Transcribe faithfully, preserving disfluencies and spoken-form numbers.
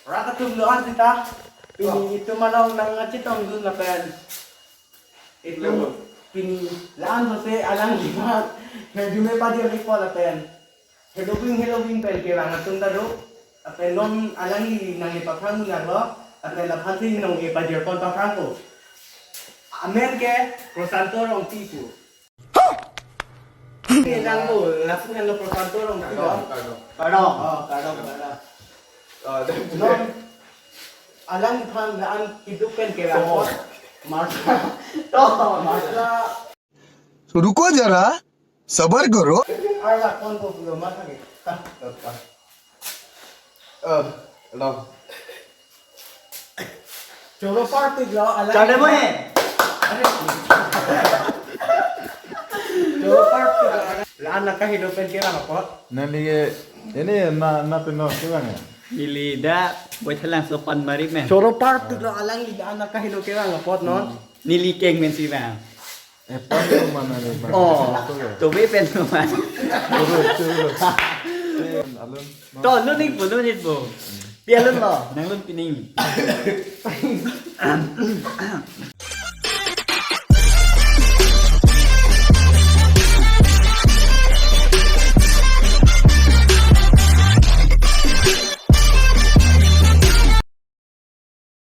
Rat atum do-an sita. Pini itum along nangchetongdun lapen itum pini la-an apotsi alangli aphan herdum pajir-ikpo lapen Halloween, Halloween pen kevang atum ta do. Lapen non alangli nangli paphrang munar lo. Lapen laphan si nong-e pajirpon paphrangpo. Amen ke Prosanto Rongpi pu. Nanglo, lason henlo Prosanto Rongpi lo. Kardom, kardom. Kardom. Oh, kardom, kardom. Oh, dan- Non alangphan la-an keduk pen kevang apot. Marsa. To, marsa. रुको जरा, सबर करो। Arlak ponpo pulo ma thang ke. Eh, lo. Choro parpiklo, alang. Chale mo he. Choro parpiklo. La-an nangkahelo pen kevang apot. Nangli ke, ini na, na peno kevang ya? Neli dak Boithalangso Panmari pen. Choro parpiklo, alangli la-an nangkahelo kevang apot non. Neli keng pen si vang. Eh, pan lo mana ni, mana? Oh, mana tu ya? Tobe pen lo mana? Turun, turun. Eh, alun. To, lun-ikpo, lun-ikpo. Pi alun lo, nanglun pining.